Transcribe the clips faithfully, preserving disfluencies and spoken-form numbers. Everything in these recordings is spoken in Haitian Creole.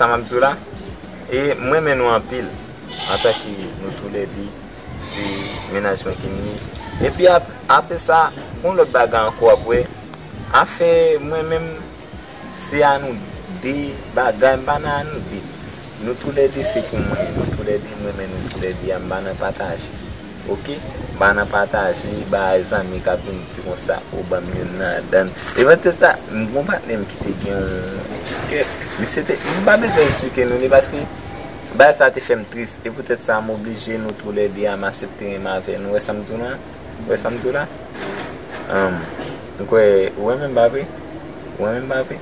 Sa m ap di w la, e m renmen nou anpil, antanke nou toulède, se mennaj mwen ki n ye. Epi ap-, apre sa, gon lòt bagay ankò ap wè. Afè mwen menm, se a nou de bagay, m pa nan a nou de. Nou toulède se pou mwen, nou toulède, m renmen nou toulède a, m pa nan pataje. Oke? M pa nan pataje, bay zanmi k ap vin di konsa, ou ban m youn nan ladan. E poutèt sa, m gon patnè m ki te gen yon kè. Misye te, m pa bezwen eksplike nou li, paske bagay sa te fè m tris. E poutèt sa, m oblije nou toulède a, m aksepte renmen avè nou. Ou wè sa m di w la? Ou wè sa m di w la? Ahn, ou kwè, ou renmen m pa vre? Ou renmen m pa vre?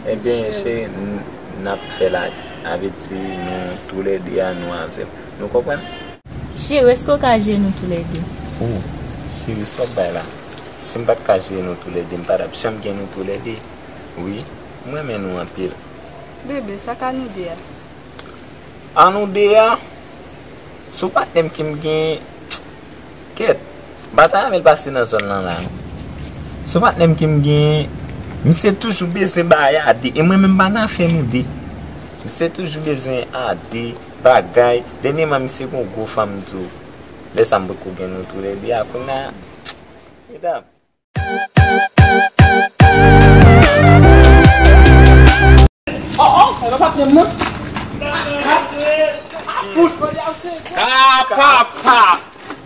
Ebyen, cheri, n-, n ap fè la, sa vle di nou toulède a, nou avè m. Nou konprann? Cheri, èske w ka jere nou toulède? Oh, cheri, sa w ap bay la? Si m pa t ka jere nou toulède, m pa t ap janm gen nou toulède. Wi, m renmen nou anpil. Bebe, sa k a nou de a? A nou de a, se yon patnè m ke m gen, kèt, m pa ta renmen l pase nan zòn nan la, non. Se yon patnè m ke m gen, misye toujou bezwen bagay a de, e mwen menm m pa nan afè nou de. Misye toujou bezwen a de, bagay, dènyèman misye gen yon gwo fanm tou. Lè sa m potko gen nou toulède a, kounye a, medam. Oh, oh, e pa patnè m nan. Ah, papa!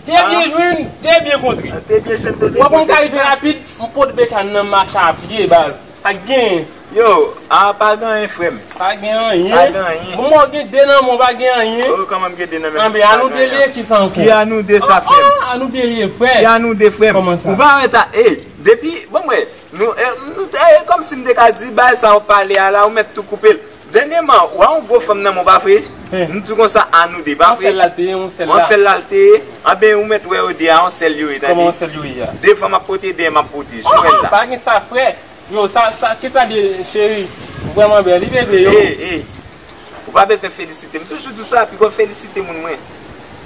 De byen jwenn, de byen kontre. De byen jwenn, de byen kontre. W ap konn ka rive rapid, m pot bekàn nan mache a pye, baz. Pa gen. Yo, a pa gen anyen, frè m. Pa gen anyen. Pa gen anyen. Bon, mwen gen de nan men w, pa gen anyen. Oh, kòman m gen de nan men m? Anben, a nou de li ye, ki sa ankò? Ki a nou de sa, frè m? Ah, ah, a nou de li ye, frè. Ki a nou de, frè m? Kòman sa? Ou pa wè ta, ey, depi, bon, mwen, nou, eh, nou, eh, kòmsi m te ka di, bay sa w pale a la, ou mèt tou koupe l. Dènyèman, w a yon gwo fanm nan men w, pa vre? Hen. M di konsa, a nou de, pa vre? Yon sèl la l te ye, yon sèl la. Yon sèl la l te ye. Anben, ou mèt wè yo de a, yon sèl yo ye, tande. Kòman yon sèl yo ye a? De fanm ap pote, de m ap pote, jwenn la. Oh, oh, pa gen sa, frè. Yo, sa, sa, kit sa de cheri. Ou vrèman bèl, wi, bebe, yo. Ey, ey. Ou pa bezwen felisite m. M toujou di w sa, piga w felisite moun, mwen.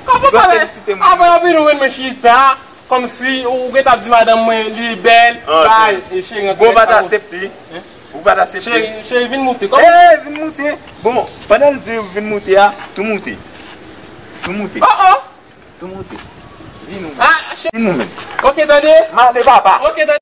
Kòman piga w pa felisite moun, mwen. Avan yo vin ou jwenn mwen chita, kòmsi ou gentan ap di madanm mwen li bèl, bay, e cheri, rantre. Bon, ou pa ta aksepte. Hen? Ou pa ta aksepte. Cheri, cheri, vin moute. Kòman? Ey, vin moute. Bon, pandan l di vin moute a, tou moute. Tou moute. Oh, oh. Tou moute. Vin ou menm. Ah, che- Vin ou menm. Ok, tande. M ale, papa. Ok, tande.